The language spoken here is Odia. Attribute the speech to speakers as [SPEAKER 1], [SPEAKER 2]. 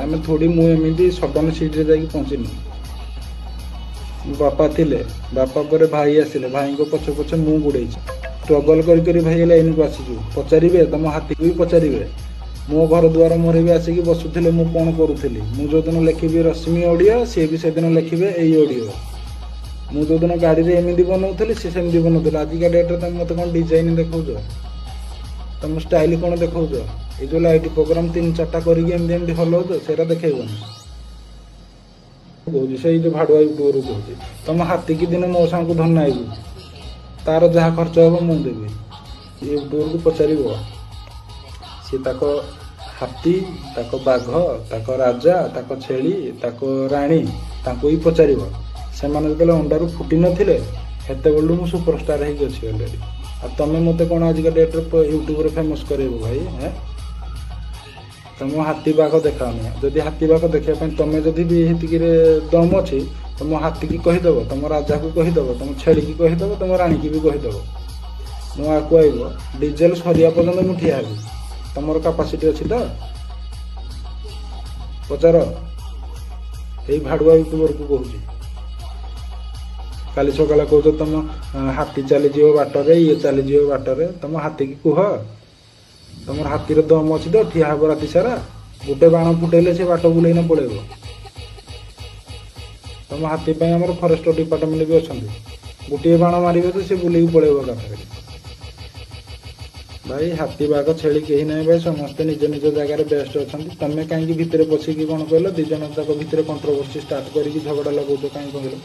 [SPEAKER 1] ଆମେ ଥୋଡ଼ି, ମୁଁ ଏମିତି ସଡନ୍ ସିଟ୍ରେ ଯାଇକି ପହଞ୍ଚିନି। ମୋ ବାପା ଥିଲେ, ବାପା ପରେ ଭାଇ ଆସିଲେ, ଭାଇଙ୍କ ପଛେ ପଛେ ମୁଁ ଗୋଡ଼େଇଛି। ଷ୍ଟ୍ରଗଲ୍ କରି କରି ଭାଇ ଲାଇନ୍କୁ ଆସିଛୁ। ପଚାରିବେ, ତମ ହାତୀକୁ ବି ପଚାରିବେ। ମୋ ଘର ଦୁଆର ମୁହଁରେ ବି ଆସିକି ବସୁଥିଲେ, ମୁଁ କ'ଣ କରୁଥିଲି। ମୁଁ ଯେଉଁଦିନ ଲେଖିବି ରଶ୍ମି ଅଡ଼ିଓ, ସିଏ ବି ସେଦିନ ଲେଖିବେ ଏଇ ଅଡ଼ିଓ। ମୁଁ ଯେଉଁଦିନ ଗାଡ଼ିରେ ଏମିତି ବନଉଥିଲି, ସେ ସେମିତି ବନଉଥିଲେ। ଆଜିକା ଡେଟ୍ରେ ତମେ ମୋତେ କ'ଣ ଡିଜାଇନ୍ ଦେଖାଉଛ? ତମ ଷ୍ଟାଇଲ୍ କ'ଣ ଦେଖାଉଛ? ଏଇ ଯେଉଁ ଲାଇଟ୍ ପ୍ରୋଗ୍ରାମ୍ 3 4ଟା କରିକି ଏମିତି ଏମିତି ହଲଉଛ, ସେଇଟା ଦେଖେଇବନି କହୁଛି। ସେଇ ଯେଉଁ ଭାଡ଼ୁଆ ୟୁଟ୍ୟୁବରୁ କହୁଛି, ତମ ହାତୀକି ଦିନ ମୋ ସାଙ୍ଗକୁ ଧନ୍ୟ ଆଇବୁ, ତାର ଯାହା ଖର୍ଚ୍ଚ ହେବ ମୁଁ ଦେବି। ୟୁଟ୍ୟୁବରକୁ ପଚାରିବ, ସିଏ ତାଙ୍କ ହାତୀ, ତାଙ୍କ ବାଘ, ତାଙ୍କ ରାଜା, ତାଙ୍କ ଛେଳି, ତାଙ୍କ ରାଣୀ, ତାଙ୍କୁ ହିଁ ପଚାରିବ। ସେମାନେ ଯେତେବେଳେ ଅଣ୍ଡାରୁ ଫୁଟି ନଥିଲେ, ସେତେବେଳୁ ମୁଁ ସୁପରଷ୍ଟାର ହେଇକି ଅଛି ଅଲରେଡ଼ି। ଆଉ ତମେ ମୋତେ କ'ଣ ଆଜିକା ଡେଟ୍ରେ ୟୁଟ୍ୟୁବରେ ଫେମସ୍ କରେଇବ ଭାଇ? ହେଁ, ତମ ହାତୀ ବାଘ ଦେଖାଅନି। ଯଦି ହାତୀ ବାଘ ଦେଖିବା ପାଇଁ ତମେ ଯଦି ବି ସେତିକିରେ ଦମ ଅଛି, ତମ ହାତୀକି କହିଦେବ, ତମ ରାଜାକୁ କହିଦେବ, ତମ ଛେଳିକି କହିଦେବ, ତମ ରାଣୀକି ବି କହିଦେବ, ମୁଁ ଆକୁ ଆଇବ, ଡିଜେଲ ସରିବା ପର୍ଯ୍ୟନ୍ତ ମୁଁ ଠିଆ ହେବି। ତମର କାପାସିଟି ଅଛି ତ? ପଚାର ଏଇ ଭାଡ଼ୁଆ ୟୁଟ୍ୟୁବରକୁ କହୁଛି। କାଲି ସକାଳେ କହୁଛ ତମ ହାତୀ ଚାଲିଯିବ ବାଟରେ, ଇଏ ଚାଲିଯିବ ବାଟରେ। ତମ ହାତୀକି କୁହ, ତମର ହାତୀର ଦମ ଅଛି ତ ଠିଆ ହେବ ରାତି ସାରା? ଗୋଟେ ବାଣ ଫୁଟେଇଲେ ସେ ବାଟ ବୁଲେଇନା ପଳେଇବ। ତମ ହାତୀ ପାଇଁ ଆମର ଫରେଷ୍ଟ ଡିପାର୍ଟମେଣ୍ଟ ବି ଅଛନ୍ତି। ଗୋଟିଏ ବାଣ ମାରିବେ ତ ସେ ବୁଲେଇକି ପଳେଇବ ଏକାଥରେ। ଭାଇ, ହାତୀ ବାଘ ଛେଳି କେହି ନାହିଁ ଭାଇ, ସମସ୍ତେ ନିଜ ନିଜ ଜାଗାରେ ବେଷ୍ଟ ଅଛନ୍ତି। ତମେ କାହିଁକି ଭିତରେ ପଶିକି କ'ଣ କହିଲ, 2 ଜଣ ଯାକ ଭିତରେ କଣ୍ଟ୍ରୋଭର୍ସି ଷ୍ଟାର୍ଟ କରିକି ଝଗଡ଼ା ଲଗାଉଛ କାହିଁ କହିଲ?